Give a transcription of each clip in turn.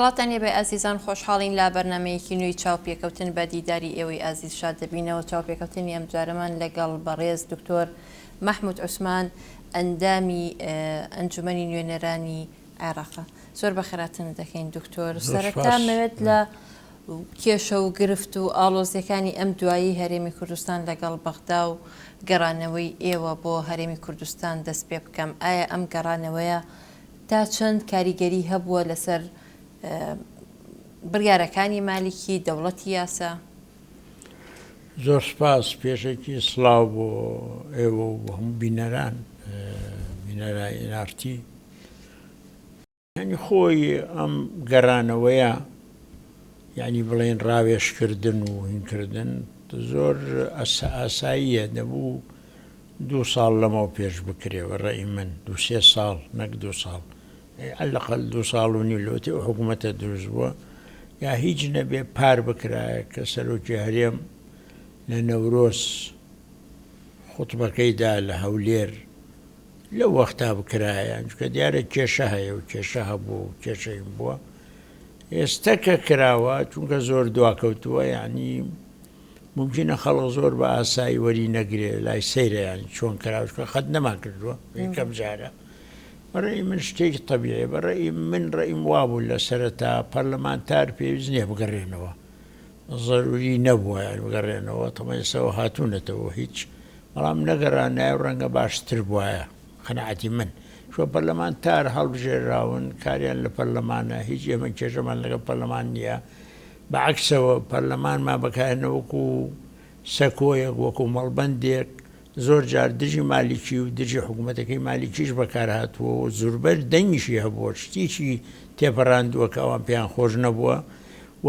سڵاوتان لێبێ ئازیزان خۆشحاڵین لە بەرنامەیەکی نوێی چاوپێکەوتن بە دیداری ئێوەی ئازیز شاد دەبینەوە چاوپێکەوتنی ئەمجارەمان لەگەڵ بەڕێز دکتۆر مەحمود عوسمان ئەندامی ئەنجومەنی نوێنەرانی عێراقە زۆر بەخێراتنت دەکەین دکتۆر سەرەتا مەوێت لە کێشە و گرفت و ئاڵۆزیەکانی ئەم دوایی هەرێمی کوردستان لەگەڵ بەغدا و گەڕانەوەی ئێوە بۆ هەرێمی کوردستان دەست پێ بکەم ئایا ئەم گەڕانەوەیە تا چەند کاریگەری هەبووە لەسەر بڕیارەکانی مالیکی، دەوڵەتی یاسا؟ زۆر سپاس، پێشەکی سڵاو بۆ ئێوە و بۆ هەموو بینەران، بینەرانی ئێن ئاڕ تی. یانی خۆی ئەم گەڕانەوەیە یانی بڵێن ڕاوێژکردن و هینکردن زۆر ئاساییە دەبوو دوو ساڵ لەمەو پێش بکرێ بە ڕەئی من دوو سێ ساڵ نەک دوو ساڵ عەلەقەل دوو ساڵ و نیو لەوەتی ئەو حکوومەتە دروست بووە یا هیچ نەبێ پار بکرایە کە سەرۆکی هەرێم لە نەورۆز خوتبەکەی دا لە هەولێر لەو وەختا بکرایە چونکە دیارە کێشە هەیە و کێشە هەبوو و کێشەیم بووە ئێستا کە کراوە چونکە زۆر دواکەوتووە یعنی مومکینە خەڵک زۆر بە ئاسایی وەری نەگرێ لای سەیرە یانی چۆن کراوە چونکە قەت نەمان کردووە یەکەم جارە بەڕێی من شتێکی تەبیعی بەڕێی من ڕێیم وابوو لە سەرەتا پەرلەمانتار پێویست نییە بگەڕێنەوە زەروری نەبووە یان بگەڕێنەوە تەمەسەوە هاتوونەتەوە هیچ بەڵام نەگەڕانایە و ڕەنگە باشتر بواە قەناعەتی من چۆ پەرلەمانتار هەڵبژێراون کاریان لە پەرلەمانە هیچ ئێمە کێشەمان لەگەڵ پەرلەمان نییە بە عەکسەوە پەرلەمانمان بەکارهێنا وەکو سەکۆیەک، وەکو مەڵبەندێک، زۆر جار دژی مالیکی و دژی حکومەتەکەی مالیکیش بەکارهاتووە و زوربەر دەنگیشی هەبووە، شتیشی تێپەڕاندووە کە ئەوان پێیان خۆش نەبووە و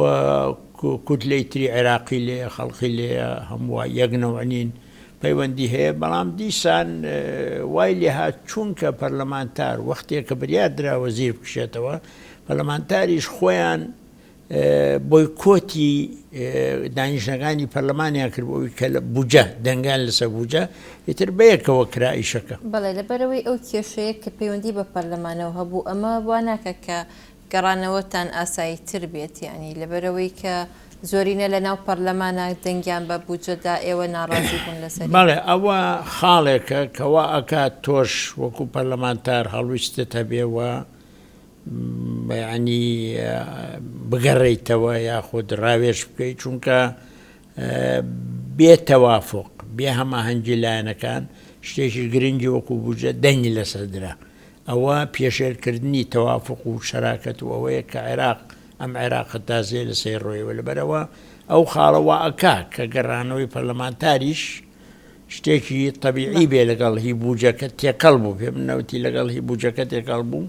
کوتلەی تری عێراقی لێیە، خەڵقی لێیە، هەموو یەک نەوع نین، پەیوەندی هەیە، بەڵام دیسان وای لێهات چونکە پەرلەمانتار وەختێک کە بریار درا وەزیر بکشێتەوە، پەرلەمانتاریش خۆیان بۆیکۆتی دانیشتنەکانی پەرلەمانیان کرد بۆ ئەوی کە لە بوجە دەنگان لەسەر بوجە ئیتر بەیەکەوە کرا ئیشەکە. بەڵێ لەبەرئەوەی ئەو کێشەیە کە پەیوەندی بە پەرلەمانەوە هەبوو ئەمە وا ناکا کە گەڕانەوەتان ئاسایی تر بێت یانی لەبەرئەوەی کە زۆرینە لە ناو پەرلەمانا دەنگیان بە بوجە دا ئێوە ناڕازی بوون لەسەری. بەڵێ ئەوە خاڵێکە کە وا ئەکات تۆش وەکو پەرلەمانتار هەڵویستت هەبێ و یەعنی بگەڕێیتەوە یاخود ڕاوێژ بکەیت چونکە بێ تەوافق بێ هەماهەنگی لایەنەکان شتێکی گرنگی وەکو بودجە دەنگی لەسەر درا ئەوە پێشێلکردنی تەوافق و شەراکەت و ئەوەیە کە عێراق ئەم عێراقە تازەیە لەسەر ڕۆیەوە لەبەرەوە ئەو خاڵە وا ئەکا کە گەڕانەوەی پەرلەمانتاریش شتێکی تەبیعی بێ لەگەڵ هی بوجەکە تێکەڵ بوو پێم نەوتی لەگەڵ هی بوجەکە تێکەڵ بوو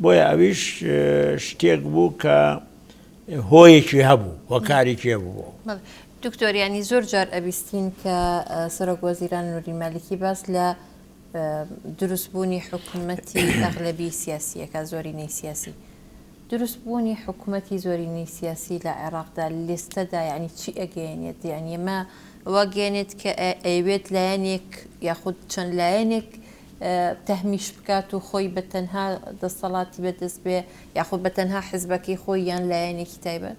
بۆیە ئەویش شتێک بوو کە هۆیەکی هەبوو هۆکارێکی هەبوو. دکتۆر یانی زۆر جار ئەبیستین کە سەرۆک وەزیران نوری مالیکی باس لە دروستبوونی حکومەتی ئەغلەبی سیاسیەکە زۆرینەی سیاسی دروست بوونی حکومەتی زۆرینەی سیاسی لە عێراقدا لێستەدا یانی چی ئەگەیەنێت؟ یانی ئەمە وا گەیەنێت کە ئەیەوێت لایەنێک یاخود چەند لایەنێک تەهمیش بکات و خۆی بە تەنها دەسەڵاتی بەدەست بێ یاخود بە تەنها حزبەکەی خۆی یان لایەنێکی تایبەت؟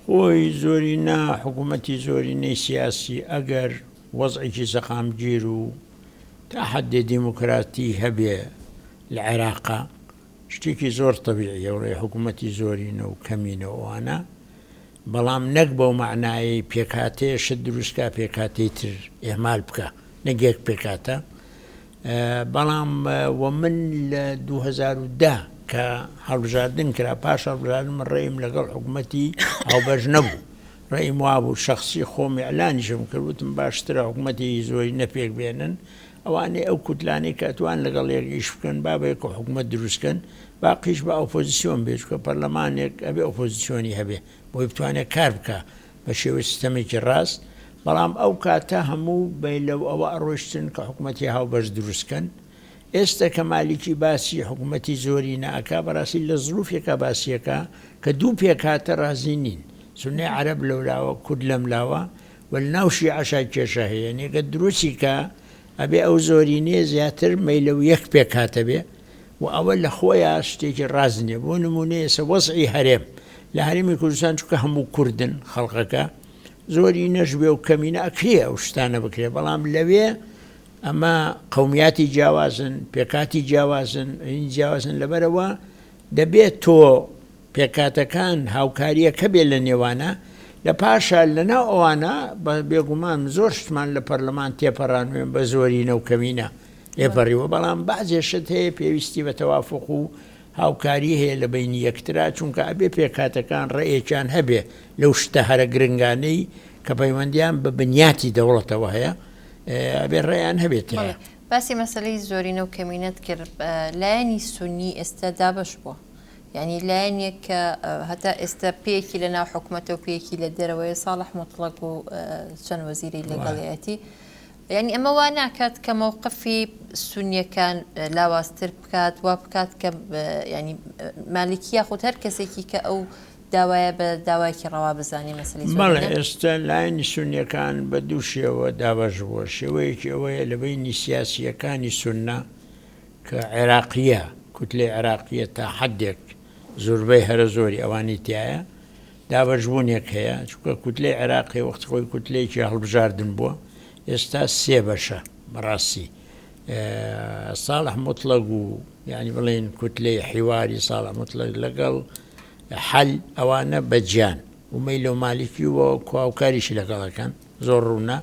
خۆی زۆرینە حکومەتی زۆرینەی سیاسی ئەگەر وەزعێکی سەقامگیر و تا حەدێ دیموکراتی هەبێ لە عێراقا شتێکی زۆر تەبیعیە بڵێ حکوومەتی زۆرینە و کەمینە و ئەوانە، بەڵام نەک بەو مەعنایەی پێکهاتەیە شت دروست کا پێکهاتەی تر ئیهمال بکا، نەک یەک پێکهاتە. بەڵام و من لە 2010 کە هەڵبژاردن کرا پاش هەڵبژاردن من ڕێیم لەگەڵ حکوومەتی هاوبەش نەبوو. ڕێیم وابوو شەخسی خۆم ئیعلانیشم کرد وتم باشترە حکوومەتی زۆرینە پێک بێنن ئەوانەی ئەو کوتلانەی کە ئەتوان لەگەڵ یەک ئیش بکەن با بەیەکەوە حکومەت دروست کەن باقیش با ئۆپۆزیسیۆن بێ چونکە پەرلەمانێک ئەبێ ئۆپۆزیسیۆنی هەبێ بۆی بتوانێت کار بکا بە شێوەی سیستەمێکی ڕاست بەڵام ئەو کاتە هەموو بەیلەو ئەوە ئەڕۆیشتن کە حکومەتی هاوبەش دروست کەن ئێستە کە مالیکی باسی حکومەتی زۆرینە ئەکا بەڕاستی لە زروفێکا باسیەکا کە دوو پێکهاتە ڕازی نین سوننەی عەرەب لەولاوە کورد لەملاوە وە لەناو شیعەشا کێشە هەیە یەنی گەر دروستی کا ئەبێ ئەو زۆرینەیە زیاتر مەیلەو یەک پێکهاتە بێ و. و ئەوە لە خۆیا شتێکی ڕاست نیە بۆ نمونە ئێستا وەزعی هەرێم لە هەرێمی کوردستان چونکە هەموو کوردن خەڵکەکە زۆری نەشبێ و کەمینە ئەکرێ ئەو شتانە بکرێ بەڵام لەوێ ئەمە قومیاتی جیاوازن پێکاتی جیاوازن این جیاوازن لەبەرەوە دەبێت تۆ پێکهاتەکان هاوکارییەک هەبێت لە نێوانە، لە پاشا لە ناو ئەوانە بە بێگومان زۆر شتمان لە پەرلەمان تێپەڕانوێن بە زۆرینە و کەمینە لێپەڕیوە، بەڵام بەعزێ شت هەیە پێویستی بە تەوافوق و هاوکاری هەیە لە بەینی یەکترا، چونکە ئەبێ پێکهاتەکان ڕەئێکیان هەبێ لەو شتە هەرە گرنگانەی کە پەیوەندیان بە بنیاتی دەوڵەتەوە هەیە ئەبێ ڕەیان هەبێ تیایا. باسی مەسەلەی زۆرینە و کەمینەت کرد، لایەنی سوننی ئێستا دابەش بووە، یانی لایەنێک کە هەتا ئێستا پێیەکی لە ناو حکومەتە و پێیەکی لە دەرەوەیە ساڵح موتڵەگ و چەند وەزیری لەگەڵیەتی یعنی ئەمە وا ناکات کە مەوقفی سونیەکان لاوازتر بکات وا بکات کە ینی مالکی یاخود هەر کەسێکی کە ئەو داوایە بە داوایەکی ڕەوا بزانێ مەسەلەی بەڵێ ئێستا لایەنی سونیەکان بە دوو شێوە دابەش بووە شێوەیەکی ئەوەیە لە بەینی سیاسییەکانی سوننە کە عێراقییە، کوتلەی عێراقییە تا حەدێک زۆربەی هەرە زۆری ئەوانی تیایە، دابەشبوونێک هەیە، چونکە کوتلەی عێراقی وەختی خۆی کوتلەیەکی هەڵبژاردن بووە، ئێستا سێ بەشە بەڕاستی ساڵح موتڵەگ و یانی بڵێین کوتلەی حیواری ساڵح موتڵەگ لەگەڵ حەل ئەوانە بە جیان و مەیلە و مالیکی و هاوکاریشی لەگەڵ ئەکەن زۆر ڕوونە.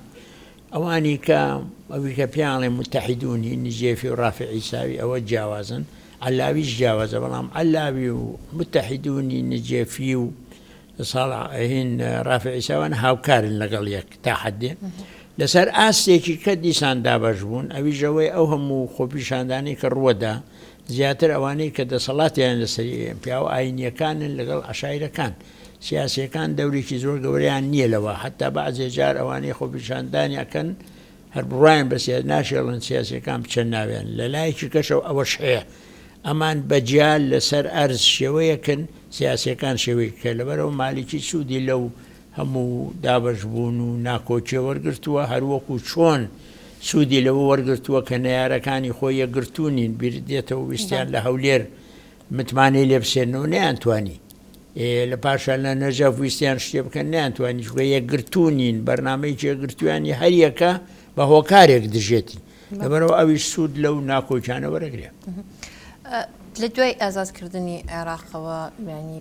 ئەوانی کە ئەوی کە پێیان ئەڵێن متحدون هی نجێفی و ڕافع عیساوی ئەوە جیاوازن عەلاویش جیاوازە بەڵام عەلاوی و متحدونی نجێفی و ساڵح هین ڕافع عیساوان هاوکارن لەگەڵ یەک تا حدێ لەسەر ئاستێکی کە دیسان دابەش بوون ئەویش ئەوەی ئەو هەموو خۆپیشاندانی کە ڕووەدا زیاتر ئەوانەی کە دەسەڵاتیان لەسەری پیاوە ئاینیەکانن لەگەڵ عەشایرەکان سیاسیەکان دەورێکی زۆر گەورەیان نیە لەوە حەتا بەعزێ جار ئەوانەی خۆپیشاندانی ئەکەن هەر بڕوایان بە سیا ناشێڵن سیاسیەکان بچە ناویان لە لایەکی کەشەوە ئەوەش هەیە ئەمان بەجیا لەسەر ئەرز شێوەیەکن سیاسیەکان شێوەیەکی کە لەبەرەوە مالیکی سوودی لەو هەموو دابەش بوون و ناکۆکیە وەرگرتووە هەروەکو چۆن سوودی لەوە وەرگرتووە کە نەیارەکانی خۆی یەکگرتوو نین بیرت دێتەوە ویستیان لە هەولێر متمانەی لێ بسێننەوە نەیانتوانی لە پاشان لە نەجەف ویستیان شتێ بکەن نەیانتوانی چونکە یەکگرتوو نین بەرنامەیەکی یەکگرتوویان نیە هەر یەکە بە هۆکارێک دژێتی لەبەرئەوە ئەویش سوود لەو ناکۆکیانە وەرەگرێ. لە دوای ئازادکردنی عێراقەوە یانی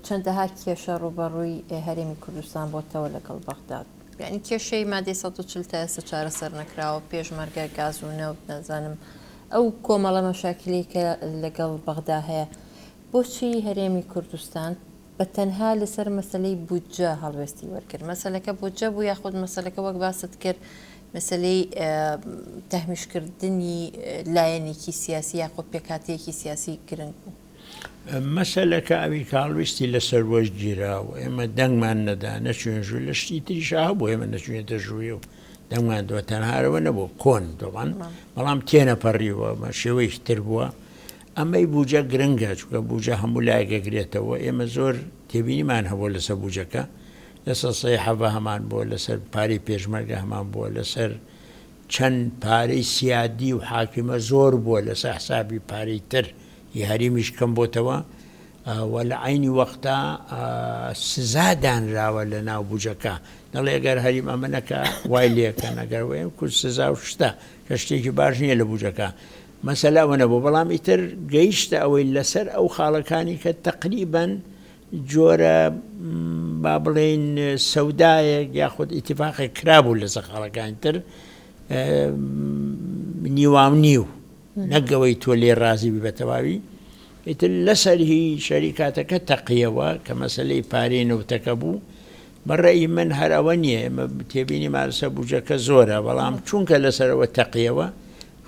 چەندەها کێشە ڕووبەڕووی هەرێمی کوردستان بۆتەوە لەگەڵ بەغداد یانی کێشەی مادەی 140 تا ئێستا چارەسەر نەکراوە پێشمەرگە گاز و نەوت نازانم ئەو کۆمەڵە مەشاکلەی کە لەگەڵ بەغدا هەیە بۆچی هەرێمی کوردستان بە تەنها لەسەر مەسەلەی بودجە هەڵوێستی وەرگرت؟ مەسەلەکە بودجە بوو یاخود مەسەلەکە وەک باست کرد مەسەلەی تەهمیشکردنی لایەنێکی سیاسی یاخود پێکهاتەیەکی سیاسی گرنگ بوو؟ مەسەلەکە ئەوی کە هەڵویستی لەسەر وەرگیرا و ئێمە دەنگمان نەدا نەچووینە ژوور لە شتی تریشا هەبوو ئێمە نەچووینەتە ژوورێ و دەنگمان دەوە تەنها ئەوە نەبوو کۆن دەڵان بەڵام تێنەپەڕیوە بە شێوەیەکی تر بووە ئەمەی بوجە گرنگە چونکە بوجە هەموو لایەک ئەگرێتەوە ئێمە زۆر تێبینیمان هەبووە لەسەر بوجەکە لەسەر سەی حەڤە هەمان بووە لەسەر پارەی پێشمەرگە هەمان بووە لەسەر چەند پارەی سیادی و حاکمە زۆر بووە لەسەر حسابی پارەی تر ی هەریمیش کەم بۆتەوە و لە عەینی وەقتا سزا دانراوە لە ناو بوجەکە دەڵێ گەر هەریم ئەمە نەکا وای لێکەن ئەگەر وەیە کورد سزا و شتە کە شتێکی باش نییە لە بوجەکە مەسەلە ئەوە نەبوو، بەڵام ئیتر گەیشتە ئەوەی لەسەر ئەو خاڵەکانی کە تەقریبەن جۆرە با بڵێین سەودایەک یاخود ئیتیفاقێک کرابوو لەسەر خاڵەکانی تر نیواونیو نەک ئەوەی تۆ لێ ڕازی بی بە تەواوی ئیتر لەسەر هی شەریکاتەکە تەقیەوە کە مەسەلەی پارەی نەوتەکە بوو بە ڕەئی من هەر ئەوە نییە ئێمە تێبینیمان لەسەر بودجەکە زۆرە بەڵام چونکە لەسەرەوە تەقیەوە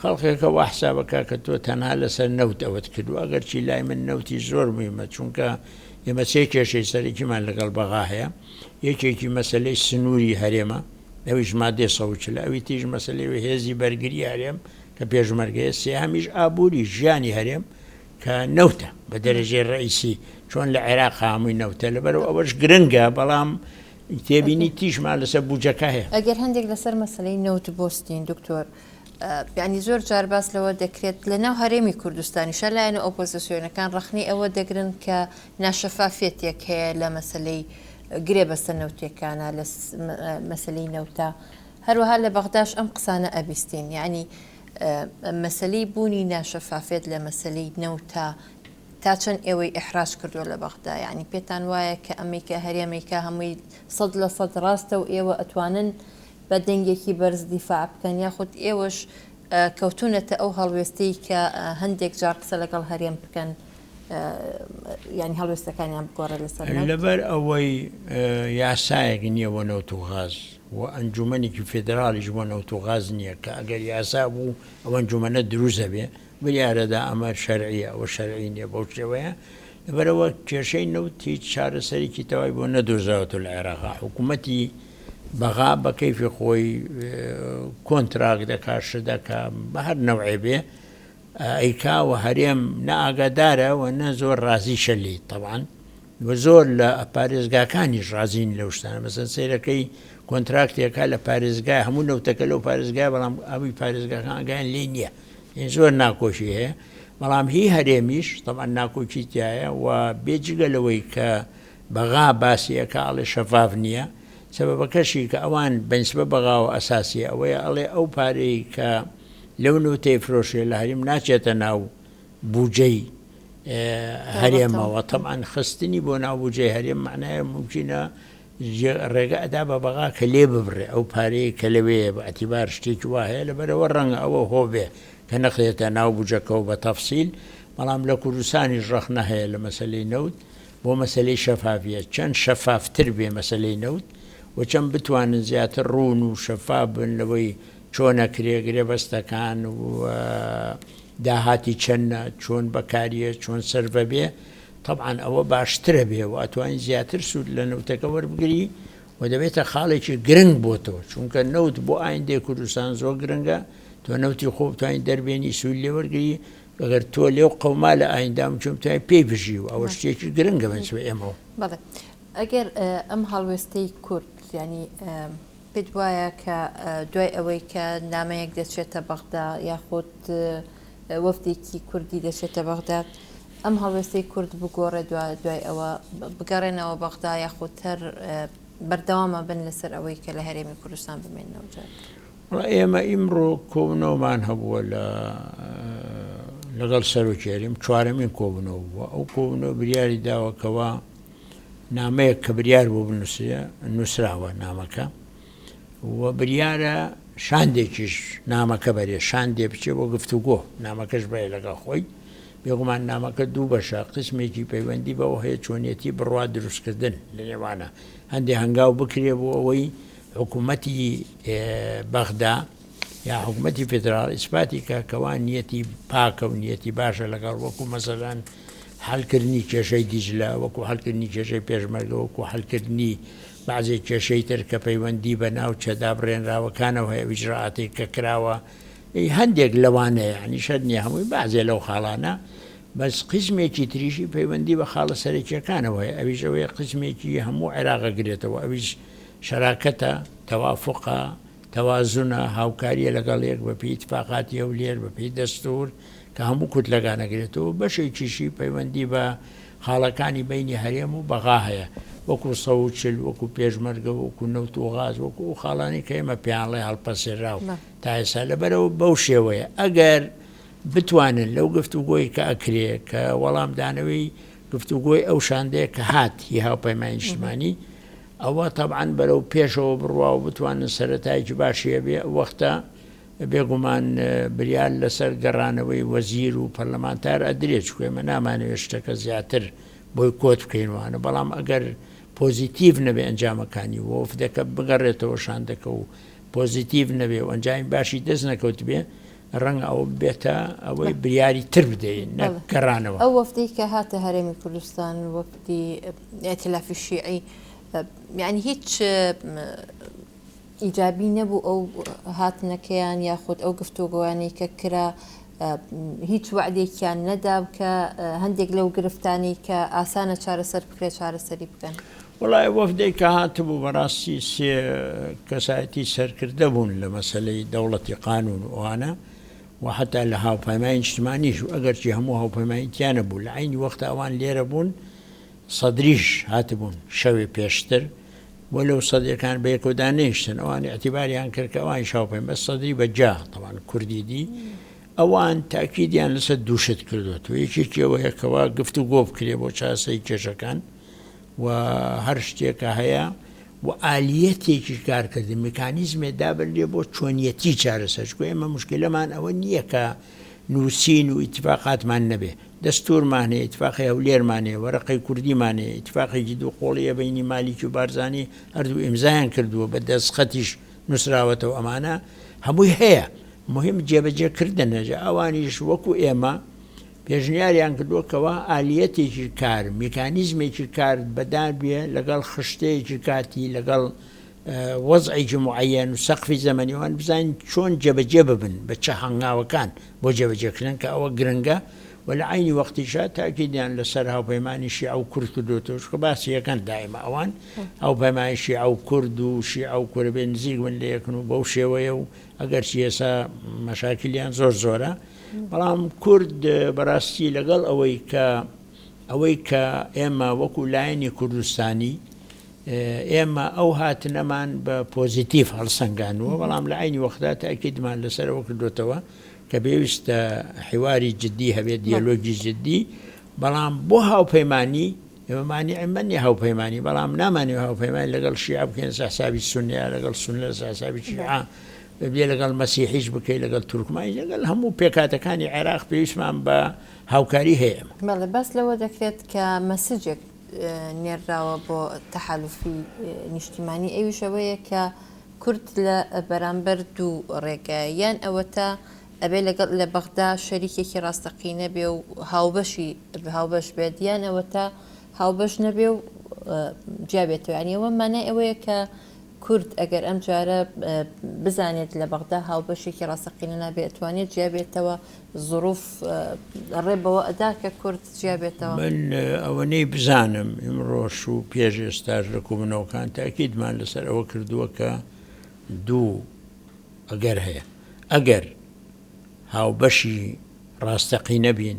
خەڵکەکە وا حساب ئەکا کە تۆ تەنها لەسەر نەوت ئەوەت کردووە، ئەگەرچی لای من نەوتیش زۆر موهیمە، چونکە ئێمە سێ کێشەی سەرەکیمان لەگەڵ بەغا هەیە، یەکێکی مەسەلەی سنووری هەرێمە، ئەویش مادەی 140، ئەوی تریش مەسەلەی هێزی بەرگری هەرێم کە پێشمەرگەیە، سێهەمیش ئابووری ژیانی هەرێم کە نەوتە بە دەرەجەی ڕەئیسی، چۆن لە عێراق هەمووی نەوتە، لەبەرئەوە ئەوەش گرنگە، بەڵام تێبینی تریشمان لەسەر بودجەکە هەیە. ئەگەر هەندێک لەسەر مەسەلەی نەوت بوەستین دکتۆر. یانی زۆر جار باس لەوە دەکرێت لە ناو هەرێمی کوردستانیشە لایەنە ئۆپۆزیسیۆنەکان ڕەخنەی ئەوە دەگرن کە ناشەفافیەتێک هەیە لە مەسەلەی گرێبەستە نەوتیەکانە لە مەسەلەی نەوتە هەروەها لە بەغداش ئەم قسانە ئەبیستین یانی مەسەلەی بوونی ناشەفافیەت لە مەسەلەی نەوتە تا چەند ئێوەی ئیحراج کردووە لە بەغدا یانی پێتان وایە کە ئەمەی کە هەرێمێکە هەمووی 100% ڕاستە و ئێوە ئەتوانن بە دەنگێکی بەرز دیفاع بکەن یاخود ئێوەش کەوتونەتە ئەو هەڵوێستەی کە هەندێک جار قسە لەگەڵ هەرێم بکەن یانی هەڵوێستەکانیان بگۆڕێت لەسەر نەوت؟ لەبەر ئەوەی یاسایەک نییە بۆ نەوت و غاز و ئەنجومەنێکی فیدراڵیش بۆ نەوت و غاز نییە کە ئەگەر یاسا بوو ئەو ئەنجومەنە دروست ئەبێ بریارەدا ئەمە شەرعیە ئەوە شەرعی نییە بەو شێوەیە لەبەرئەوە کێشەی نەوت هیچ چارەسەرێکی تەوای بۆ نەدۆزراوەتەوە لە عێراقا حکوومەتی بەغا بە کەیفی خۆی کۆنتراک دەکا شت دەکا بە هەر نەوعێ بێ ئەیکا و هەرێم نە ئاگادارە و نە زۆر ڕازیشە لێی تەبعەن و زۆر لە پارێزگاکانیش ڕازین لەو شتانە مەسەن سەیرەکەی کۆنتراکتێکە لە پارێزگای هەموو نەوتەکە لەو پارێزگای بەڵام ئەوی پارێزگاکان ئاگایان لێ نییە یعنی زۆر ناکۆکی هەیە بەڵام هی هەرێمیش تەبعەن ناکۆکی تایە و بێجگە لەوەی کە بەغا باسی ئەکا ئەڵێ شەفاف نییە سەبەبەکەشی کە ئەوان بەنسبە بەغاوە ئەساسیە ئەوەیە ئەڵێ ئەو پارەی کە لەو نەوتەی فرۆشێ لە هەریم ناچێتە ناو بوجەی هەرێمەوە تەبعەن خستنی بۆ ناو بوجەی هەرێم معنایە مومکینە ڕێگە ئەدا بە بەغا کە لێ ببڕێ ئەو پارەیە کە لەوەیە بە ئەتیبار شتێکی وا هەیە لەبەرەوە ڕەنگە ئەوە هۆ بێ کە نەخرێتە ناو بوجەکەوە بە تەفسیل بەڵام لە کوردستانیش ڕەخنە هەیە لە مەسەلەی نەوت بۆ مەسەلەی شەفافیەت چەند شەفافتر بێ مەسەلەی نەوت و چەند بتوانن زیاتر ڕوون و شەفاف بن لەوەی چۆن ئەکرێ گرێبەستەکان و داهاتی چەندە چۆن بەکاریە چۆن سەرڤە بێ تەبعەن ئەوە باشترە بێ و ئەتوانی زیاتر سوود لە نەوتەکە وەربگری و دەبێتە خاڵێکی گرنگ بۆ تۆ چونکە نەوت بۆ ئایندەی کوردستان زۆر گرنگە تۆ نەوتی خۆ بتوانین دەربێنی سوود لێ وەرگری ئەگەر تۆ لێو قەوما لە ئایندام چۆن بتوانین پێی بژی و ئەوە شتێکی گرنگە بەنسبە ئێمەوە. بەڵێ ئەگەر ئەم هەڵوێستەی کورد یانی پێت وایە کە دوای ئەوەی کە نامەیەک دەچێتە بەغدا یاخود وەفدێکی کوردی دەچێتە بەغدا ئەم هەڵوێستەی کورد بگۆڕێ دوای ئەوە بگەڕێنەوە بەغدا یاخود هەر بەردەوامە بن لەسەر ئەوەی کە لە هەرێمی کوردستان بمێنەوە جار؟ وەڵا ئێمە ئیمڕۆ کۆبوونەوەمان هەبووە لە لەگەڵ سەرۆکی هەرێم چوارەمین کۆبوونەوە بووە ئەو کۆبوونەوە بریاری داوە کەوا نامەیەک کە بریار بوو بنووسرێ نووسراوە نامەکە و بریارە شاندێکیش نامەکە بەرێ شاندێ بچێ بۆ گفتوگۆ نامەکەش بەرێ لەگەڵ خۆی بێگومان نامەکە دوو بەشە قسمێکی پەیوەندی بەوە هەیە چۆنیەتی بڕوا دروستکردن لە نێوانە هەندێ هەنگاو بکرێ بۆ ئەوەی حکوومەتی بەغدا یا حکوومەتی فیدراڵ ئیسپاتی کە کەوا نیەتی پاکە و نیەتی باشە لەگەڵ وەکو مەسەلەن حەلکردنی کێشەی دیجلە، وەکو حەلکردنی کێشەی پێشمەرگە، وەکو حەلکردنی بەعزێ کێشەی تر کە پەیوەندی بە ناوچە دابڕێنراوەکانەوە هەیە، ئەو ئیجرائاتەی کە کراوە هەندێک لەوانە یانی شەرت نییە هەمووی بەعزێ لەو خاڵانە، بەس قیسمێکی تریشی پەیوەندی بە خاڵە سەرەکییەکانەوە هەیە، ئەویش ئەوەیە قیسمێکی هەموو عێراق ئەگرێتەوە، ئەویش شەراکەتە، تەوافوقە، تەوازنە، هاوکارییە لەگەڵ یەک بەپێی ئیتفاقاتی هەولێر، بەپێی دەستوور، کە هەموو کوتلەکان ئەگرێتەوە، بەشێکیشی پەیوەندی بە خاڵەکانی بەینی هەرێم و بەغا هەیە، وەکو 140، وەکو پێشمەرگە، وەکو نەوت و غاز، وەکو ئەو خاڵانەی کە ئێمە پێیان ڵێ هەڵپەسێراو تا ئێستا، لەبەرئەوە بەو شێوەیە ئەگەر بتوانن لەو گفتوگۆی کە ئەکرێ کە وەڵامدانەوەی گفتوگۆی ئەو شاندەیە کە هات هی هاوپەیمانی نیشتمانی، ئەوە تەبعەن بەرەو پێشەوە بڕوا و بتوانن سەرەتایەکی باشی هەبێ، ئەو وەختە بێگومان بریار لەسەر گەڕانەوەی وەزیر و پەرلەمانتار ئەدرێ، چونکە ئێمە نامانەوێ شتەکە زیاتر بۆی کۆت بکەین وانە، بەڵام ئەگەر پۆزیتیڤ نەبێ ئەنجامەکانی و وەفدەکە بگەڕێتەوە شاندەکە و پۆزیتیڤ نەبێ و ئەنجامی باشی دەست نەکەوتبێ، ڕەنگە ئەوە ببێتە ئەوەی بریاری تر بدەین نەک گەڕانەوە. ئەو وەفدەی کە هاتە هەرێمی کوردستان، وەفدی ئیتلافی شیعی، یانی هیچ ئیجابی نەبوو ئەو هاتنەکەیان یاخود ئەو گفتوگۆیانەی کە کرا هیچ وەعدێکیان نەدا کە هەندێک لەو گرفتانەی کە ئاسانە چارەسەر بکرێت چارەسەری بکەن؟ وەڵا ئەو وەفدەی کە هاتبوو بەڕاستی سێ کەسایەتی سەرکردە بوون لە مەسەلەی دەوڵەتی قانوون و ئەوانە و حەتا لە هاوپەیمانی نیشتمانیش و ئەگەرچی هەموو هاوپەیمانی تیا نەبوو لە عەینی وەختە ئەوان لێرە بوون سەدریش هاتبوون شەوێ پێشتر وەلەو سەدرەکان بەیەکەوە دانەیشتن ئەوان ئیعتیباریان کرد کە ئەوانیش هاوپەیمان بەس سەدری بە جا تەبعەن کوردی دی ئەوان تاکیدیان لەسەر دوو شت کردووەتەوە یەکێکی ئەوەیە کەوا گفتوگۆ بکرێ بۆ چارەسەری کێشەکان و هەر شتێکە هەیە و ئالیەتێکی کارکردن میکانیزمێ دابنرێ بۆ چۆنیەتی چارەسەر چونکە ئێمە مشکلەمان ئەوە نییە کە نووسین و ئیتفاقاتمان نەبێ دەستورمان هەیە ئیتفاقی هەولێرمان هەیە وەرەقەی کوردیمان هەیە ئیتفاقێکی دوو قۆڵیە بینی مالیکی و بارزانی هەردوو ئیمزایان کردووە بە دەستخەتیش نووسراوەتەوە ئەمانە هەمووی هەیە مهم جێبەجێ کردنە جا ئەوانیش وەکو ئێمە پێشنیاریان کردووە کەوا ئالیەتێکی کار، میکانیزمێکی کار بەدار بێ لەگەڵ خشتەیەکی کاتی، لەگەڵ وەزعێکی موعەیەن و سەقفی زەمەنی وان بزانین چۆن جێبەجێ ببن بە چ هەنگاوەکان بۆ جێبەجێکردن کە ئەوە گرنگە و لە عەینی وەختیشا تاکیدیان لەسەر هاوپەیمانی شیعە و کورد کردۆتەوە چونکە باسی یەکەن دایمە ئەوان هاوپەیمانی شیعە و کورد و شیعە و کورە بێ نزیک بن لە یەکن و بەو شێوەیە و ئەگەرچی ئێستا مەشاکلیان زۆر زۆرە بەڵام کورد بەڕاستی لەگەڵ ئەوەی کە ئەوەی کە ئێمە وەکو لایەنی کوردستانی ئێمە ئەو هاتنەمان بە پۆزیتیڤ هەڵسەنگانووە بەڵام لە عینی وەختا تاکیدمان لەسەرەوە کردوتەوە کە پێویستە حیواری جدی هەبێت دیالۆگی جدی بەڵام بۆ هاوپەیمانی ئێمە مانیعمە نیە هاوپەیمانی بەڵام نامانەوێ هاوپەیمانی لەگەڵ شیعە بکەین لەسەر حسابی سوننە یا لەگەڵ سوننە لەسەر حسابی شیعە بێ لەگەڵ مەسیحیش بکەی لەگەڵ تورکمانیش لەگەڵ هەموو پێکهاتەکانی عێراق پێویستمان بە هاوکاری هەیە ئێمە. بەڵێ باس لەوە دەکرێت کە مەسجێک نێرراوە بۆ تەحالوفی نیشتیمانی ئەویش ئەوەیە کە کورد لە بەرامبەر دوو ڕێگایە یان ئەوەتا ئەبێ لەگەڵ لە بەغدا شەریکێکی ڕاستەقینە بێ و هاوبەشی هاوبەش بێت یان ئەوەتا هاوبەش نەبێ و جیا بێتەوە یانی ئەوە مانای ئەوەیە کە کورد ئەگەر ئەم جارە بزانێت لە بەغدا هاوبەشێکی ڕاستەقینە نابێ ئەتوانێت جیا بێتەوە زروف ڕێ بەوە ئەدا کە کورد جیا بێتەوە. من ئەوەنەی بزانم ئیمڕۆش و پێش ئێستاش لە کۆبوونەوەکان تەئکیدمان لەسەر ئەوە کردووە کە دوو ئەگەر هەیە، ئەگەر هاوبەشی ڕاستەقینە بین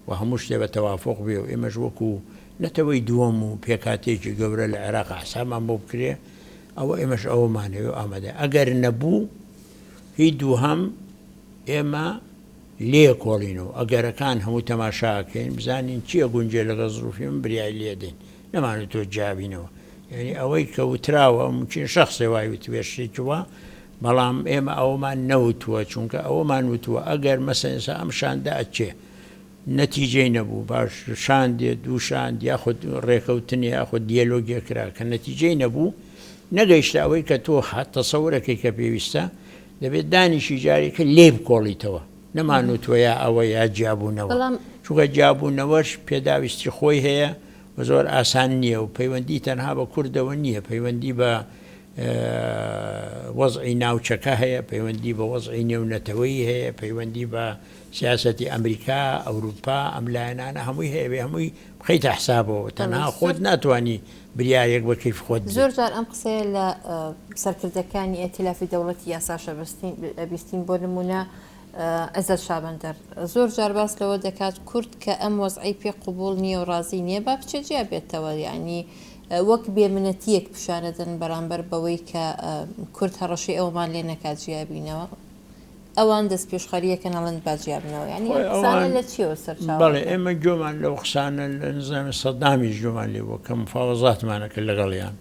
و هەموو شتێ بە تەوافوق بێ و ئێمەش وەکو نەتەوەی دووەم و پێکهاتەیەکی گەورە لە عێراق حسابمان بۆ بکرێ ئەوە ئێمەش ئەوەمان هەیە و ئامادە ئەگەر نەبوو هی دووهەم ئێمە لێکۆڵینەوە ئەگەرەکان هەموو تەماشاکەین بزانین چی ئەگونجێ لەگەڵ زروفی من بریای لێدەین نەمانوتووە جیابینەوە یانی ئەوەی کە وتراوە ممکن شەخسێ وای وتبێ شتێکی وا بەڵام ئێمە ئەوەمان نەوتووە چونکە ئەوەمان وتووە ئەگەر مەسەن ئێستا ئەم شاندە ئەچێ نەتیجەی نەبوو باش شاندێ دوو شاند یاخود ڕێکەوتنێ یاخود دیەلۆگێ کرا کە نەتیجەی نەبوو نەگەیشتە ئەوەی کە تۆ تەسەورەکەی کە پێویستە دەبێت دانیشی جارێکە لێی بکۆڵیتەوە نەمانوتووە یا ئەوە یا جیابوونەوە چونکە جیابوونەوەش پێداویستی خۆی هەیە و زۆر ئاسان نییە و پەیوەندی تەنها بە کوردەوە نییە، پەیوەندی بە وەزعی ناوچەکە هەیە، پەیوەندی بە وەزعی نێونەتەوەیی هەیە، پەیوەندی بە سیاسەتی ئەمریکا، ئەوروپا، ئەم لایەنانە هەمووی هەیە، بێ هەمووی بخەیتە حسابەوە، تەنها خۆت ناتوانی بریارێک بە کەیف خۆت بدەی. زۆر جار ئەم قسەیە لە سەرکردەکانی ئیتیلافی دەوڵەتی یاساش ئەبیستین، بۆ نموونە عزەت شابەندەر زۆر جار باس لەوە دەکات کورد کە ئەم وەزعەی پێ قبوڵ نییە و ڕازی نییە با بچێت جیا بێتەوە یانی وەک بێ منەتییەک پیشانەدەن بەرامبەر بەوەی کە کورد هەڕەشەی ئەوەمان لێ نەکات جیا بینەوە ئەوان دەست پێشخەریەکەن ئەڵێن با جیا بنەوە یانی ئەم قسانە لە چیەوە سەرچاوە بەڵێ ئێمە گوێمان لەو قسانە لە نزامی سەدامیش گوێمان لێ بووە کە مفاوەزاتمانە کرد لەگەڵیان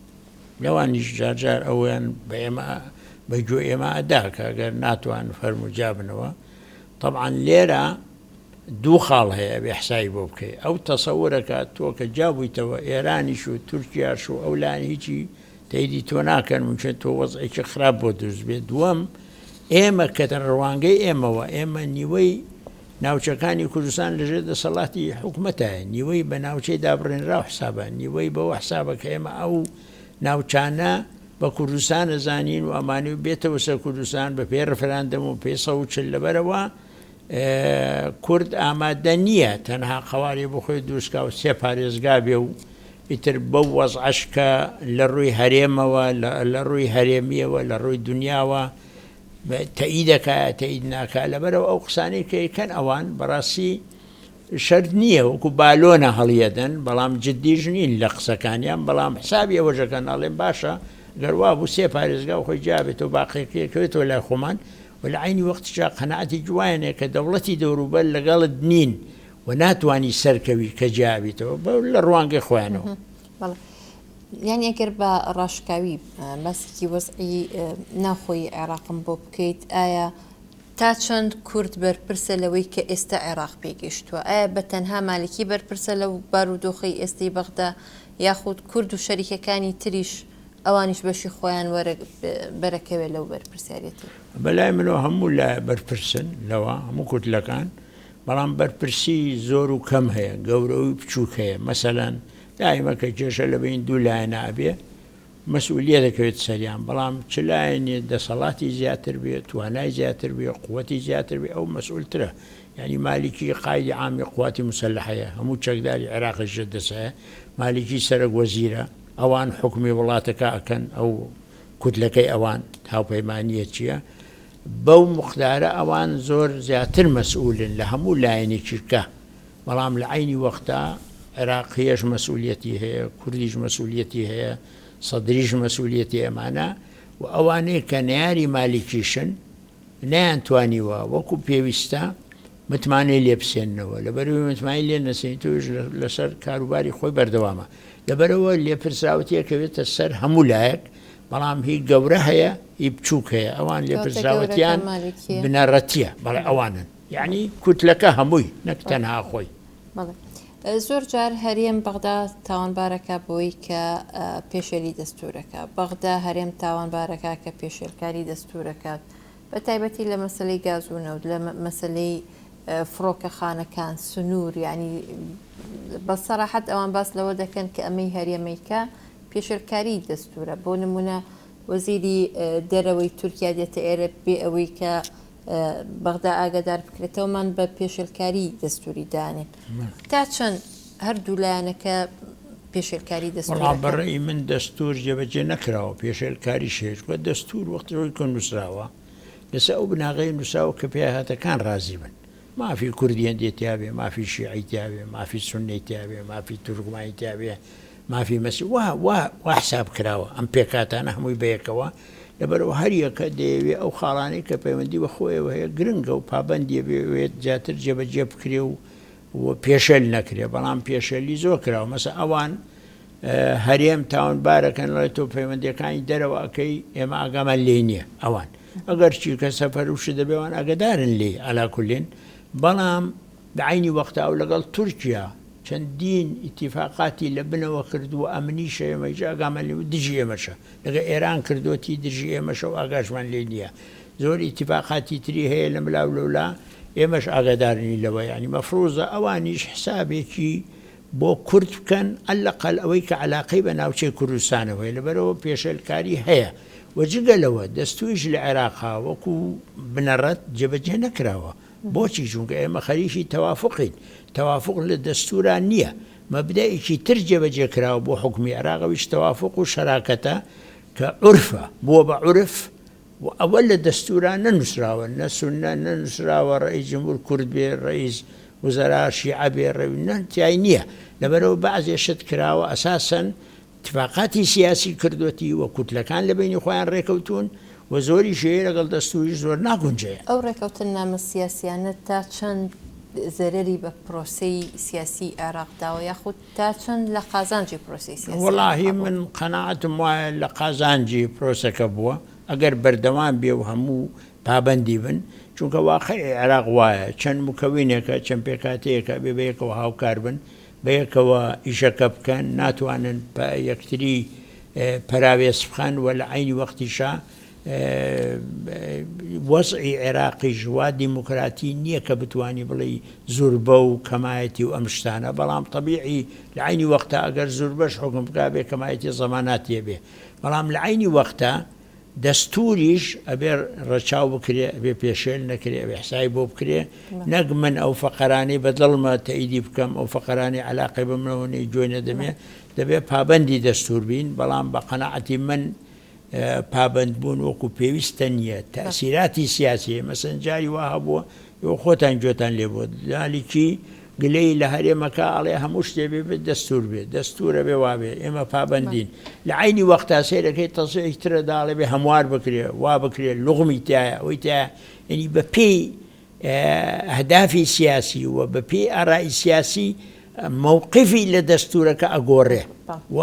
لەوانیش جار جار ئەوەیان بە ئێمە بە گوێ ئێمە ئەدا کە گەر ناتوان فەرموو جابنەوە تەبعەن لێرە دوو خاڵ هەیە ئەبێ حسابی بۆ بکەی ئەو تەسەورەکە تۆ کە جابوویتەوە ئێرانیش و تورکیاش و ئەو لایەن هیچی تەیدی تۆ ناکەن ممکن تۆ وەزعێکی خراپ بۆ دروست بێت دووەم ئێمە کە ڕوانگەی ئێمەوە ئێمە نیوەی ناوچەکانی کوردستان لەژێر دەسەڵاتی حکومەتایە، نیوەی بە ناوچەی دابڕێنراو حسابە، نیوەی بەوە حسابە کە ئێمە ئەو ناوچانە بە کوردستان ئەزانین و ئەمانەوێ بێتەوە سەر کوردستان بە پێی ڕفراندەم و پێی 140 لەبەرئەوە کورد ئامادە نییە تەنها قەوارەی بۆ خۆی دروست کا و سێ پارێزگا بێ و ئیتر بەو وەزعەش کە لە ڕووی هەرێمەوە لە ڕووی هەرێمیەوە لە ڕووی دنیاوە تەئیدەکە تەئید ناکا لەبەرەوە ئەو قسانەی کە یکەن ئەوان بەڕاستی شەرت نییە وەکو بالۆنە هەڵیەدەن بەڵام جددیش نین لە قسەکانیان بەڵام حسابی ئەوەشەکەن ئەڵێن باشە گەر وابوو سێ پارێزگا و خۆی جیابێتەوە باقیەکەی لای خۆمان و لە عەینی وەختیشا قەناعەتی جوایانە کە دەوڵەتی دەوروبەر لەگەڵت نین و ناتوانی سەرکەوی کە جیابیتەوە بە لە ڕوانگەی خۆیانەوە. بەڵێ یانی ئەگەر بە ڕاشکاوی باسێکی وەزعی ناوخۆی عێراقم بۆ بکەیت ئایا تا چەند کورد بەرپرسە لەوەی کە ئێستا عێراق پێگەیشتووە؟ ئایا بە تەنها مالکی بەرپرسە لەو بارودۆخەی ئێستەی بەغدا یاخود کورد و شەریکەکانی تریش ئەوانیش بەشی خۆیان بەرەکەوێ لەو بەرپرسیارێتی؟ بەلای منەوە هەموو لایە بەرپرسن لەوە، هەموو کوتلەکان، بەڵام بەرپرسی زۆر و کەم هەیە، گەورە و بچووک هەیە، مەسەلەن دایمە کە کێشە لە بەین دوو لایەنە ئەبێ مەسئولیە دەکەوێت سەریان، بەڵام چ لایەنێ دەسەڵاتی زیاتر بێ، توانای زیاتر بێ، قوەتی زیاتر بێ ئەو مەسئولترە، یانی مالیکی قایدی عامی قواتی موسەلەحەیە، هەموو چەکداری عێراقیش ژێر دەسایە، مالیکی سەرەک وەزیرە، ئەوان حوکمی وڵاتەکە ئەکەن، ئەو کوتلەکەی ئەوان هاوپەیمانیە چیە، بەو مقدارە ئەوان زۆر زیاتر مەسئولن لە هەموو لایەنێکی کە، بەڵام لە عەینی وەختا عێراقیەش مەسئولیەتی هەیە، کوردیش مەسئولیەتی هەیە، سەدریش مەسئولیەتی ئەمانە و ئەوانەی کە نەیاری مالیکیشن نەیانتوانیوە وەکو پێویستە متمانەی لێ بسێننەوە، لەبەرئەوەی متمانەی لێ نەسێنیتەوەیش لەسەر کاروباری خۆی بەردەوامە، لەبەرئەوە لێپرسراوەتی ئەکەوێتە سەر هەموو لایەک، بەڵام هی گەورە هەیە هی بچووک هەیە، ئەوان لێپرسراوەتیان بنەڕەتیە، بەڵێ ئەوانن، یەعنی کوتلەکە هەمووی نەک تەنها خۆی. بەڵێ زۆر جار هەرێم بەغدا تاوانبارەکە بەوەی کە پێشێلی دەستورەکە، بەغدا هەرێم تاوانبارەکە کە پێشێلکاری دەستورەکات، بە تایبەتی لە مەسەلەی گاز و نەوت، لە مەسەلەی فڕۆکەخانەکان، سنوور، یانی بە سەراحەت ئەوان باس لەوە دەکەن کە ئەمەی هەرێمەیکە پێشێلکاری دەستورە. بۆ نمونە وەزیری دەرەوەی تورکیا دێتە ئێرە بێ ئەوەی کە بەغدا ئاگادار بکرێتەوەمان بە پێشێلکاری دەستوری دانێن. تا چەند هەردوو لایەنەکە پێشێلکاری دەستور وەڵا بە ڕەئی من دەستور جێبەجێ نەکراوە پێشێلکاریش هەیە چونکە دەستور وەختی خۆی کە نووسراوە لەسەر ئەو بناغەیە نووسراوە کە پێهاتەکان ڕازی بن مافی کوردی هەندێ تیابێ مافی شیعی تیابێ مافی سوننەی تیابێ مافی تورکمانی تیابێ مافی مەسی وا وا وا حساب کراوە ئەم پێکهاتانە هەمووی بەیەکەوە لەبەرئەوە هەریەکە دەیەوێ ئەو خاڵانەی کە پەیوەندی بە خۆیەوە هەیە گرنگە و پابەندیە بێت زیاتر جێبەجێ بکرێ و و پێشێل نەکرێ بەڵام پێشێلی زۆر کراوە مەسە ئەوان هەرێم تاوانبارەکەن ڵێ تۆ پەیوەندیەکانی دەرەوە ئەەکەی ئێمە ئاگامان لێ نییە ئەوان ئەگەر چی کە سەفەر و شت دەبێ ئەوان ئاگدارن لێ عەلاکولین بەڵام لە عەینی وەختا ئەو لەگەڵ تورکیا چەندین ئیتیفاقاتی لە بنەوە کردووە ئەمنیشە ئێمە هیچ ئاگامان لێ دژی ئێمەشە لەگە ئێران کردوەتی دژی ئێمەشە و ئاگاشمان لێ نییە زۆر ئیتیفاقاتی تری هەیە لە ملا و لەولا ئێمەش ئاگادار نین لەوە یانی مەفروزە ئەوانیش حسابێکی بۆ کورد بکەن عەلەقەل ئەوەی کە عەلاقەی بە ناوچەی کوردستانەوە هەیە لەبەرئەوە پێشێلکاری هەیە و جگە لەوە دەستوریش لە عێراقا وەکو بنەڕەت جێبەجێ نەکراوە بۆچی چونکە ئێمە خەریکی تەوافقین تەوافق لە دەستورا نییە مەبدەئێکی تر جێبەجێ کراوە بۆ حوکمی عێراق ئەویش تەوافق و شەراکەتە کە عورفە بووە بە عورف و ئەوە لە دەستورا نەنوسراوە نە سوننە نەنوسراوە ڕەئیس جمهور کورد بێ ڕەئیس وزەرا شیعە بێ ڕەوی نە تیای نییە لەبەرئەوە بەعزێ شت کراوە ئەساسەن تفاقاتی سیاسی کردوەتی و کوتلەکان لە بەینی خۆیان ڕێکەوتوون و زۆریش هەیە لەگەڵ دەستوریش زۆر ناگونجێ. ئەو ڕێکەوتننامە سیاسیانە تا چەند زەرەری بە پرۆسەی سیاسی عێراق داوە یاخود تا چەند لە قازانجی پرۆسەی سیاسی عێراقا وەڵاهی بووە؟ من قەناعەتم وایە لە قازانجی پرۆسەکە بووە ئەگەر بەردەوام بێ و هەموو پابەندی بن چونکە واقعی عێراق وایە چەند مکەوینێکە چەند پێکهاتەیەکە ئەبێ بەیەکەوە هاوکار بن بەیەکەوە ئیشەکە بکەن ناتوانن یەکتری پەراوێز بخەن و لە عەینی وەختیشا وەزعی عێراقیش وا دیموکراتی نییە کە بتوانی بڵێی زوربە و کەمایەتی و ئەم شتانە بەڵام تەبیعی لە عەینی وەختا ئەگەر زوربەش حوکم بکا بێ کەمایەتی زەماناتی ئەبێ بەڵام لە عەینی وەختا دەستوریش ئەبێ ڕەچاو بکرێ ئەبێ پێشێل نەکرێ ئەبێ حسابی بۆ بکرێ نەک من ئەو فەقەرانەی بە دڵمە تەئیدی بکەم ئەو فەقەرانەی عەلاقەی بە منەوە نیە گوێی نەدەمێ. دەبێ پابەندی دەستوور بین، بەڵام بە قەناعەتی من پابەندبوون وەکو پێویستە نییە، تەئسیراتی سیاسی هەیە، مەسەلەن جاری وا هەبووە ئێوە خۆتان گوێتان لێ بووە مالیکی گلەیی لە هەرێمەکە ئەڵێ هەموو شتێ بێ بێ دەستوور بێ، دەستوورە بێ وا بێ، ئێمە پابەندین. لە عەینی وەختا سەیرەکەی تەسریحی ترە دا ئەڵێ بێ هەموار بکرێ، وا بکرێ، لوغمی تیایە، ئەوەی تیایە، یەنی بە پێی ئەهدافی سیاسی و بە پێی ئارائی سیاسی مەوقفی لە دەستوورەکە ئەگۆڕێ و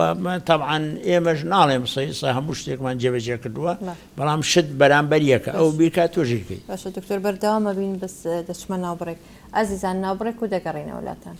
تەبعەن ئێمەش ناڵێم سەیسە هەموو شتێکمان جێبەجێ کردووە بەڵام شت بەرامبەر یەکە ئەو بیکا تۆش ئەیکەی. باشە دکتۆر بەردەوام ئەبین بەس دەچمە ناوبڕێک ئازیزان ناوبڕێک و دەگەڕێینەوە لاتان.